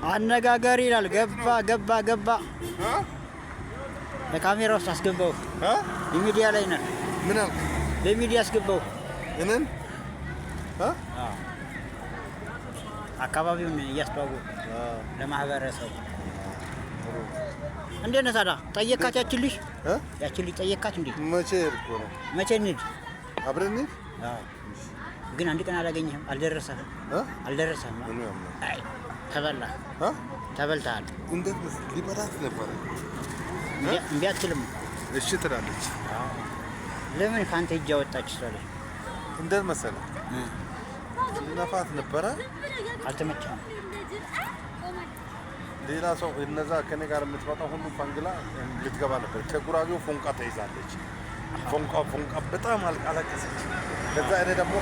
አነጋጋሪ ይላል። ገባ ገባ ገባ። በካሜራ ውስጥ አስገባው። የሚዲያ ላይ ነህ። ምን አልክ? በሚዲያ አስገባው። እኔን? አካባቢውን እያስተዋወቁ ለማህበረሰቡ። እንዴት ነህ ታዲያ? ጠየካት? ያችን ልጅ ያችን ልጅ ጠየካት እንዴ? መቼ እኮ ነው። መቼ እንሂድ? አብረን እንሂድ። ግን አንድ ቀን አላገኘህም፣ አልደረሰህም፣ አልደረሰህም። አይ ተበላህ፣ ተበልተሃል። እንዴት መሰለህ ሊበላት ነበረ። እምቢ አትልም። እሺ ትላለች። ለምን ከአንተ እጅ አወጣች እሷ ላይ? እንዴት መሰለህ ልነፋት ነበረ። አልተመቸህም። ሌላ ሰው እነዛ ከኔ ጋር የምትመጣው ሁሉ ፋንግላ ልትገባ ነበር። ከጉራጌው ፎንቃ ተይዛለች። ፎንቃ ፎንቃ በጣም አለቀሰች። ከዛ እኔ ደግሞ